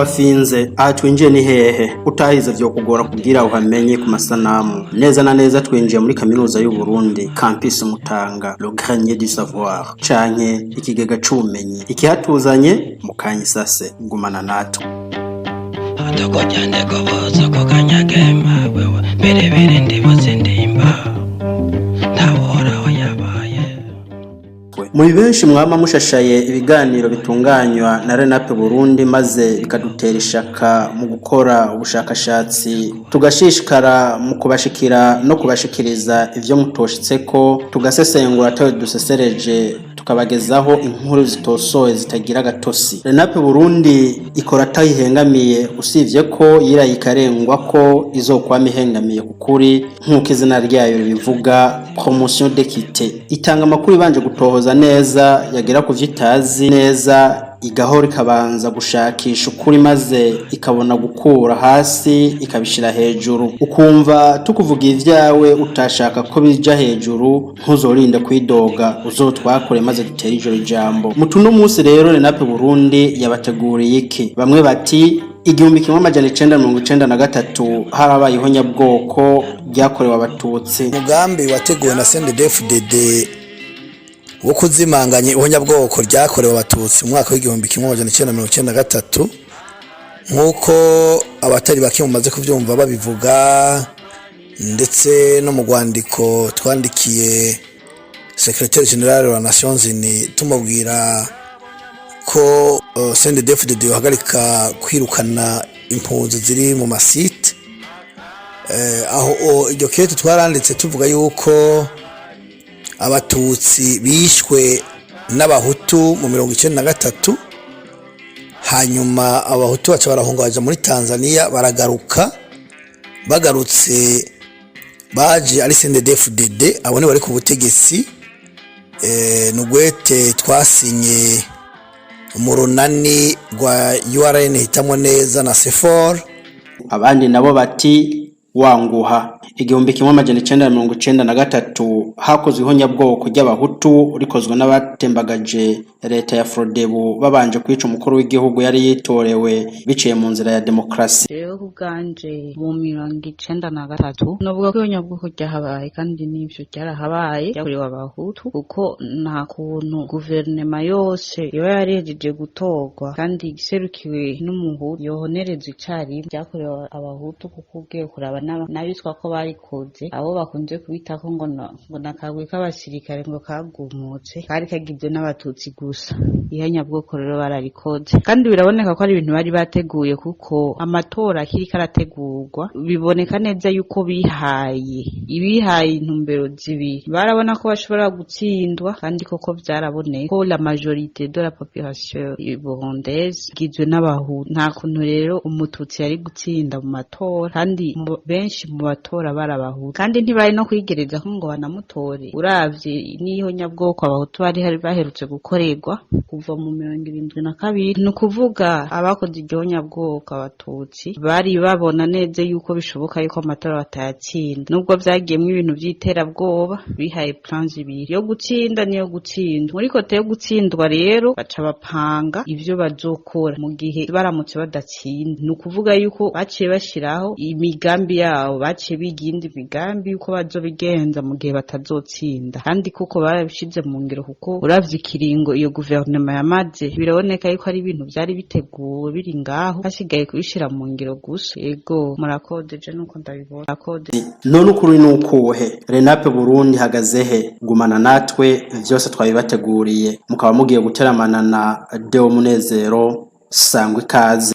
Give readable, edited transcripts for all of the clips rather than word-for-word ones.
Wafinze aha twinjiye ni hehe? Utahize vyokugora kugira uhamenye ku masanamu. Neza na neza twinjiye muri Kaminuza y'u Burundi, Campus Mutanga, le grenier du savoir canke ikigega c'ubumenyi. Ikihatuzanye mukanyisase, gumana natwe. Tukujyane kubuza kukanyagema wewe birebire ndibutse ndimba ntaworaho yabaye. Muri benshi mwama mushashaye ibiganiro bitunganywa na Renape Burundi, maze bikadutera ishaka mu gukora ubushakashatsi, tugashishikara mu kubashikira no kubashikiriza ivyo mutoshitseko, tugasesengura atawe dusesereje, tukabagezaho inkuru zitosoye zitagira gatosi. Renape Burundi ikora atayihengamiye, usivye ko yiraye ikarengwa ko izokwama ihengamiye ku kuri, nk'uko izina ryayo ribivuga, promotion d'équité. Itanga amakuru ibanje gutohoza neza, yagera ku vyo itazi neza igahora ikabanza gushakisha ukuri, maze ikabona gukura hasi ikabishira hejuru. Ukumva tukuvuga ivyawe utashaka ko bija hejuru, ntuzorinde kwidoga, uzotwakure maze dutere ijoro ijambo. Mutuno munsi rero Renape Burundi yabateguriye iki? Bamwe bati 1993 harabaye ihonyabwoko ryakorewe Abatutsi. Umugambi wateguwe na CNDD-FDD wo kuzimanganya ihonyabwoko ryakorewe Abatutsi mu mwaka w'1993, nk'uko abatari bake mumaze kubyumva babivuga, ndetse no mu rwandiko twandikiye secrétaire général wa Nations Unies tumubwira ko CNDD-FDD yohagarika kwirukana impunzi ziri mu ma sites. Aho iryo kete twaranditse tuvuga yuko Abatutsi bishwe n'Abahutu mu 93, hanyuma Abahutu baca barahunga baja muri Tanzania, baragaruka. Bagarutse baje ari CNDD-FDD, abo ni bari ku butegetsi. Nugwete twasinye mu runani rwa URN hitamwo neza na CFOR. Abandi nabo bati wanguha, 1993 hakozwe ihonyabwoko ry'Abahutu rikozwe n'abatembagaje leta ya Frodebu, babanje kwica umukuru w'igihugu yari yitorewe biciye mu nzira ya demokarasi. Rero ku bwanje, mu 93 novuga ko ihonyabwoko ryahabaye, kandi n'ivyo ryarahabaye, ryakorewe Abahutu, kuko nta kuntu guverinema yose iba yarejeje gutorwa kandi iserukiwe n'Umuhutu yohonereza icarimwe. Ryakorewe Abahutu kuko ugiye kuraba n'abitwa ko barikoze, abo bakunze kubitako ngo nakagwi k'abasirikare ngo kagumutse, kari kagizwe n'Abatutsi gusa. Ihonyabwoko rero bararikoze, kandi biraboneka ko ari ibintu bari bateguye, kuko amatora akiriko arategurwa biboneka neza yuko bihaye ibihaye intumbero zibiri. Barabona ko bashobora gutsindwa, kandi koko vyaraboneye ko la majorité de la population burundaise igizwe n'Abahutu. Nta kuntu rero Umututsi yari gutsinda mu matora, kandi benshi mu batora bari Abahutu, kandi ntibari no kwigereza ko ngo banamutore, uravye n'ihonyabwoko Abahutu bari baherutse gukorerwa kuva mu 72. Ni ukuvuga abakoze iryo honyabwoko Abatutsi bari babona neza yuko bishoboka yuko amatora batayatsinda, nubwo vyagiyemwo ibintu vy'iterabwoba. Bihaye plan zibiri, yo gutsinda niyo gutsindwa. Muri côté yo gutsindwa rero baca bapanga ivyo bazokora mu gihe baramutse badatsinda. Ni ukuvuga yuko baciye bashiraho imigambi yabo, baciye biga iyindi migambi yuko bazobigenza mu gihe batazotsinda, kandi kuko barabishize mu ngiro, kuko uravye ikiringo iyo guverinoma yamaze, biraboneka yuko ari ibintu vyari biteguwe biri ngaho, hasigaye kubishira mu ngiro gusa. Ego, murakoze, je nuko ndabibona. Murakoze. None ukuri ni ukuhe? Renape Burundi ihagaze he? Gumana natwe, vyose twabibateguriye, mukaba mugiye guteramana na Deo Munezero. Sangwa ikaze.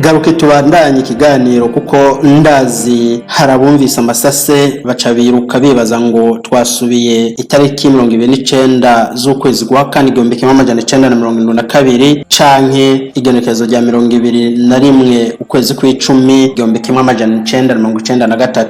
Garuke tubandanye ikiganiro, kuko ndazi harabumvise amasase baca biruka bibaza ngo twasubiye itariki 29 z'ukwezi kwa kane 1972, canke igenekerezo rya 21 ukwezi kw'icumi 1993.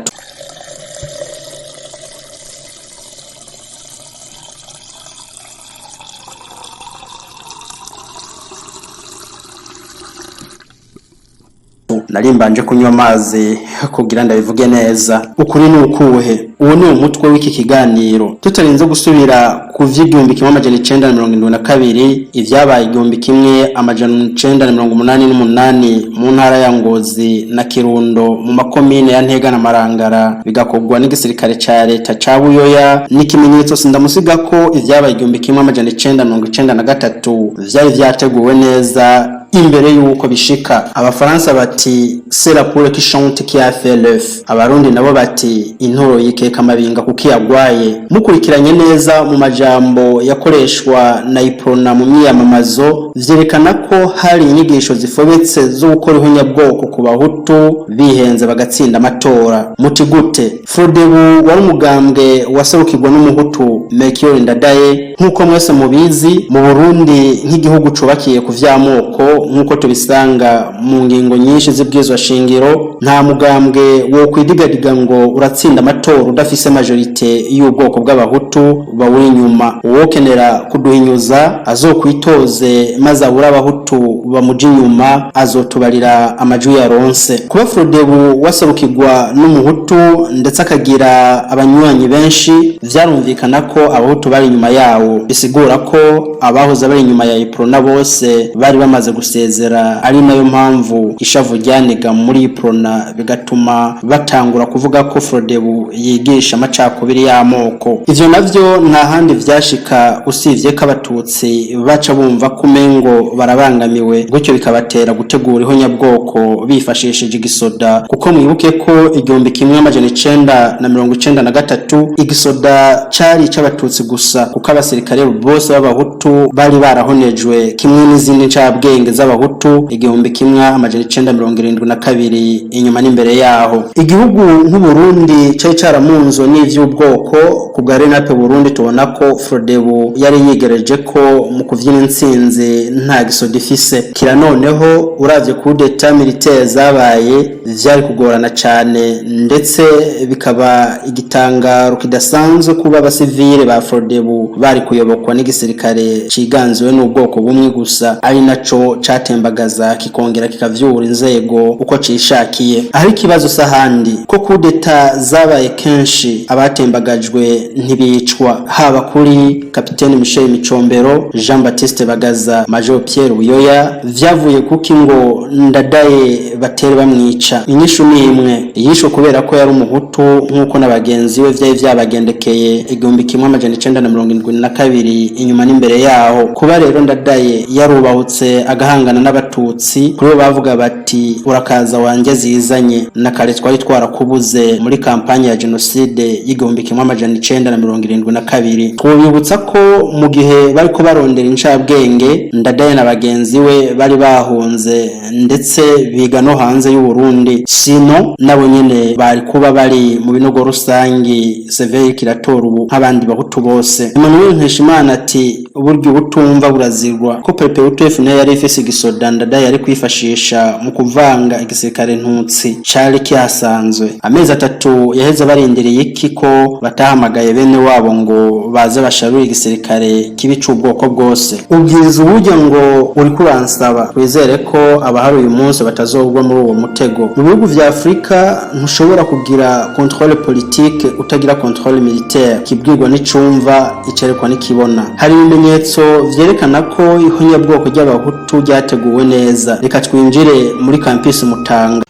Nari mbanje kunywa amazi kugira ndabivuge neza. Ukuri ni ukuhe? Uwo ni umutwe w'iki kiganiro. Tutarinze gusubira ku vy'igihumbi 1972, ivyabaye 1988 mu ntara ya Ngozi na Kirundo, mu makomine ya Ntega na Marangara, bigakorwa n'igisirikare ca leta ca Buyoya, n'ikimenyetso sindamusiga ko ivyabaye 1993 vyari vyateguwe neza imbere yuko bishika. Abafaransa bati: "C'est la poule qui chante qui a fait l'œuf." Abarundi nabo bati: "Intoro yikeka amabinga kuko yagwaye." Mukurikiranye neza mu majambo yakoreshwa na Iprona mu myiyamamazo, vyerekana ko hari inyigisho zifobetse zo gukora ihonyabwoko ku Bahutu, bihenze bagatsinda amatora. Muti gute? Frodebu wari umugambwe waserukirwa n'Umuhutu Melchior Ndadaye. Nk'uko mwese mubizi, mu Burundi nk'igihugu cubakiye ku vy'amoko, nk'uko tubisanga mu ngingo nyinshi z'ibwirizwa shingiro, nta mugambwe wo kwidigadiga ngo uratsinda amatora udafise majorité y'ubwoko bw'Abahutu bawuri inyuma. Uwokenera kuduhinyuza azokwitoze maze abure Abahutu bamuja inyuma, azotubarira amajwi yaronse. Kuba Frodebu waserukirwa n'Umuhutu, ndetse akagira abanywanyi benshi, vyarumvikana ko Abahutu bari inyuma yawo. Bisigura ko abahoze bari inyuma ya Iprona bose bari bamaze gusezera, ari nayo mpamvu ishavu ryaniga muri Iprona, bigatuma batangura kuvuga ko Frodebu yigisha amacakubiri y'amoko. Ivyo navyo nta handi vyashika usivye ko Abatutsi baca bumva ko umengo barabangamiwe, gutyo bikabatera gutegura ihonyabwoko bifashishije igisoda, kuko mwibuke ko 1993 igisoda cari ic'Abatutsi gusa, kuko abasirikare bose b'Abahutu bari barahonejwe kimwe n'izindi ncabwenge z'Abahutu 1972 inyuma n'imbere yaho. Igihugu nk'Uburundi cari caramunzwe n'ivy'ubwoko. Ku bwa Renape Burundi, tubona ko Frodebu yari yigereje ko mu kuvyina intsinzi nta gisoda ifise. Kira noneho uravye coup d'état militaire zabaye, vyari kugorana cane, ndetse bikaba igitangaro kidasanzwe kuba abasivile ba Frodebu bari kuyobokwa n'igisirikare ciganziwe n'ubwoko bumwe gusa, ari naco catembagaza kikongera kikavyura inzego uko cishakiye. Ahari ikibazo sahandi ko coup d'état zabaye kenshi, abatembagajwe ntibicwa, haba kuri Kapitene Michel Micombero, Jean Baptiste Bagaza, Major Pierre Buyoya. Vyavuye kuki ngo Ndadaye batere bamwica? Inyishu ni imwe: yishwe kubera ko yari Umuhutu, nk'uko na bagenzi we vyari vyabagendekeye 1972 inyuma n'imbere yaho. Kuba rero Ndadaye yarubahutse agahangana n'Abatutsi, kuri bo bavuga bati: "Urakaza wanjye zizanye na kare, twari twarakubuze muri kampanye ya jenoside y'1972." Twobibutsa ko mu gihe bariko barondera incabwenge, Ndadaye na bagenzi we bari bahunze, ndetse biga no hanze y'u Burundi, sino nabo nyene bari kuba bari mu binogo rusangi CVR kiratora ubu nk'abandi Bahutu bose. Emmanuel Nkeshimana ati: "Burya ubutumva burazirwa." Ko Palipehutu FNL yari ifise igisoda Ndadaye yari kwifashisha mu kuvanga igisirikare ntutsi cari kihasanzwe, amezi 3 yaheze barindiriye iki, ko batahamagaye bene wabo ngo baze basharure igisirikare kibi c'ubwoko bwose? Ubwiriza uburyo ngo uri kuransaba. Twizere ko abahari uyu munsi batazogwa muri uwo mutego. Mu bihugu vya Afurika ntushobora kugira contrôle politique utagira contrôle militaire. Kibwirwa n'icumva, icerekwa n'ikibona. Hari ibimenyetso vyerekana ko ihonyabwoko ry'Abahutu ryateguwe neza. Reka twinjire muri campus Mutanga.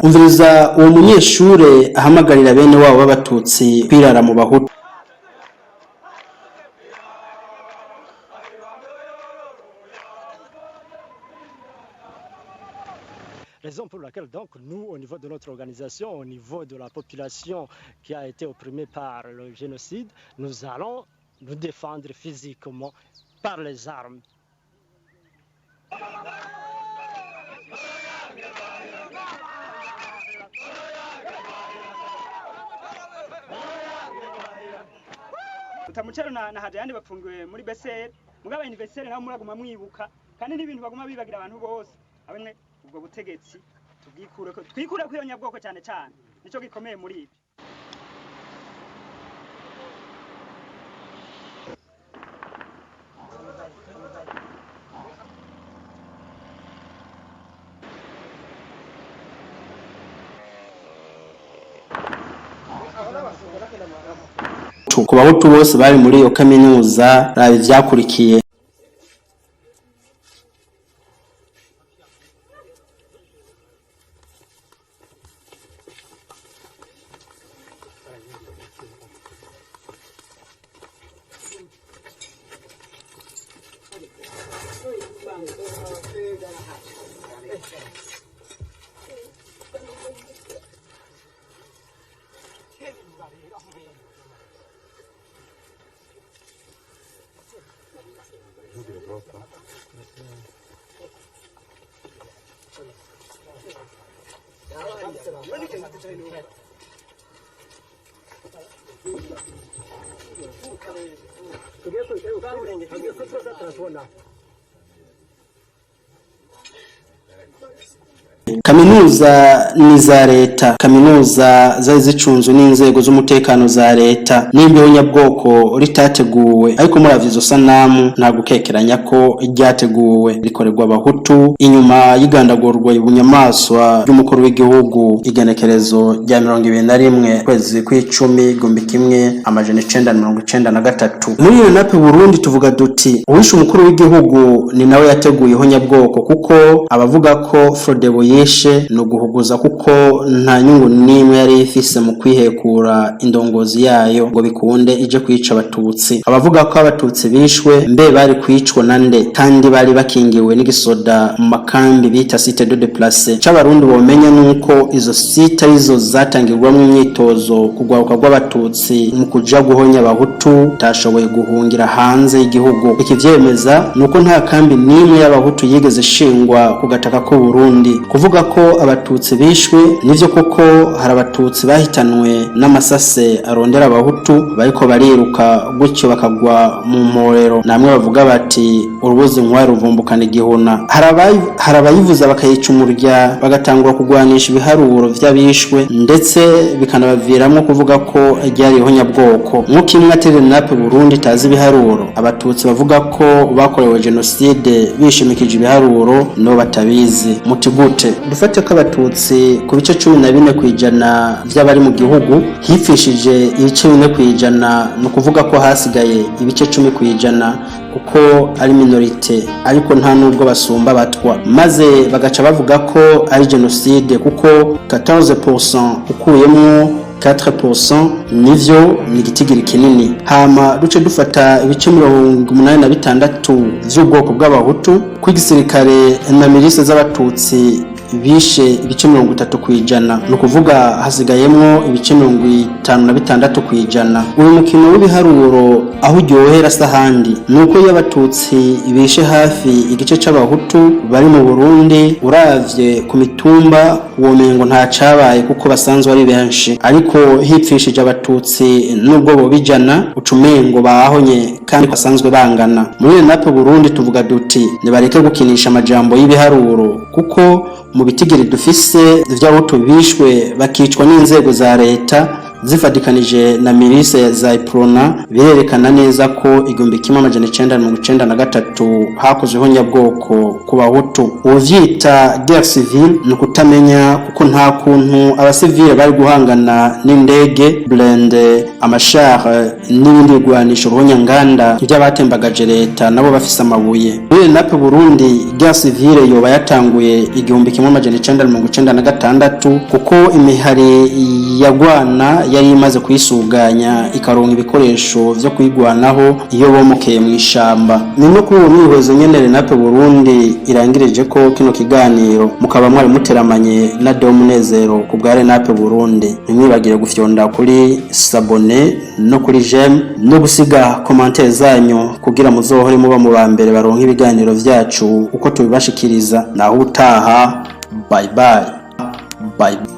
Umviriza uwo munyeshure ahamagarira bene wabo b'Abatutsi kwirara mu Bahutu. Raison pour laquelle donc nous, au niveau de notre organisation, au niveau de la population qui a été opprimée par le génocide, nous allons nous défendre physiquement par les armes. Utamucero na Hadayandi bapfungiwe muri BCR, mugabo anniversaire naho muraguma mwibuka, kandi n'ibintu baguma bibagira abantu bose. Abamwe ubwo butegetsi tubwikureko, twikureko iyo nyabwoko cyane cyane. Nico gikomeye muri ibi. Ku bahutu bose bari muri iyo kaminuza, raba ivyakurikiye. Kaminuza ni za leta, kaminuza zari zicunzwe n'inzego z'umutekano za leta, n'imbeho nyabwoko ritateguwe, ariko muravye izo sanamu nta gukekeranya ko ryateguwe, rikorerwa abahutu inyuma y'igandagurwa ibunyamaswa ry'umukuru w'igihugu, igenekerezo rya 21 kwezi kw'icumi 1993. Muri iyo nape Burundi tuvuga duti uwishe umukuru w'igihugu ni nawe yateguye ihonyabwoko, kuko abavuga ko Frodebu yishe ni uguhuguza, kuko nta nyungu n'imwe yari ifise mu kwihekura indongozi yayo ngo bikunde ije kwica abatutsi. Abavuga ko abatutsi bishwe, mbe bari kwicwa na nde kandi bari bakingiwe n'igisoda mu makambi bita site de déplacés? C'abarundi bomenya nuko izo site arizo zatangirwamwo imyitozo kugwaruka rw'abatutsi mu kuja guhonya abahutu tashoboye guhungira hanze y'igihugu. Ikivyemeza nuko nta kambi n'imwe y'abahutu yigeze ishingwa ku gataka k'u Burundi. Kuvuga ko abatutsi bishwe nivyo, kuko hari abatutsi bahitanwe n'amasase arondera abahutu bariko bariruka gutyo bakagwa mu mporero. Namwe bavuga bati urubuzi nkwari ruvumbukana igihuna. Hari abayivuza bakayica umurya, bagatangura kugwanisha ibiharuro vy'abishwe, ndetse bikanabaviramwo kuvuga ko ryari ihonyabwoko. Nk'uko imwe atari nape Burundi itazi ibiharuro, abatutsi bavuga ko bakorewe jenoside bishimikije ibiharuro no batabizi. Muti gute? Dufate ko abatutsi ku bice 14% vy'abari mu gihugu hipfishije ibice 4%, ni ukuvuga ko hasigaye ibice 10% kuko ari minorite, ariko nta nubwo basumba batwa, maze bagaca bavuga ko ari jenoside kuko 14% ukuyemwo 4% nivyo ni igitigiri kinini. Hama duce dufata ibice 86 vy'ubwoko bw'abahutu, ko igisirikare na milise z'abatutsi bishe ibice 30%, ni ukuvuga hasigayemwo ibice 56%. Uyu mukino w'ibiharuro aho uryohera sahandi nuko iyo abatutsi bishe hafi igice c'abahutu bari mu Burundi, uravye ku mitumba womengo nta cabaye kuko basanzwe ari benshi, ariko hipfishije abatutsi nubwo bobijana ucumengo bahonye kandi basanzwe bangana. Muri nape Burundi tuvuga duti nibareke gukinisha amajambo y'ibiharuro, kuko mu bitigiri dufise vy'abahutu bishwe bakicwa n'inzego za leta zifatikanije na milise za Iprona, birerekana neza ko 1993 hakozwe ihonyabwoko ku bahutu. Uvyita guerre civile ni ukutamenya, kuko nta kuntu abasivile bari guhangana n'indege blende, amashar n'ibindi bigwanisho ruhonyanganda vy'abatembagaje leta nabo bafise amabuye. Muri nape Burundi guerre civile yoba yatanguye 1996, kuko imihari yagwana yari imaze kwisuganya ikaronka ibikoresho vyo kwigwanaho iyo bomokeye mu ishamba. Ni no kuri uwo mwihwezo nyene Renape Burundi irangirije ko kino kiganiro, mukaba mwari muteramanye na Deo Munezero ku bwa Renape Burundi. Ntimwibagire gufyonda kuri sabone. s'abonner no kuri j'aime no gusiga commentaire zanyu kugira muzohore muba mu ba mbere baronka ibiganiro vyacu uko tubibashikiriza. Naho utaha, bye bye bye.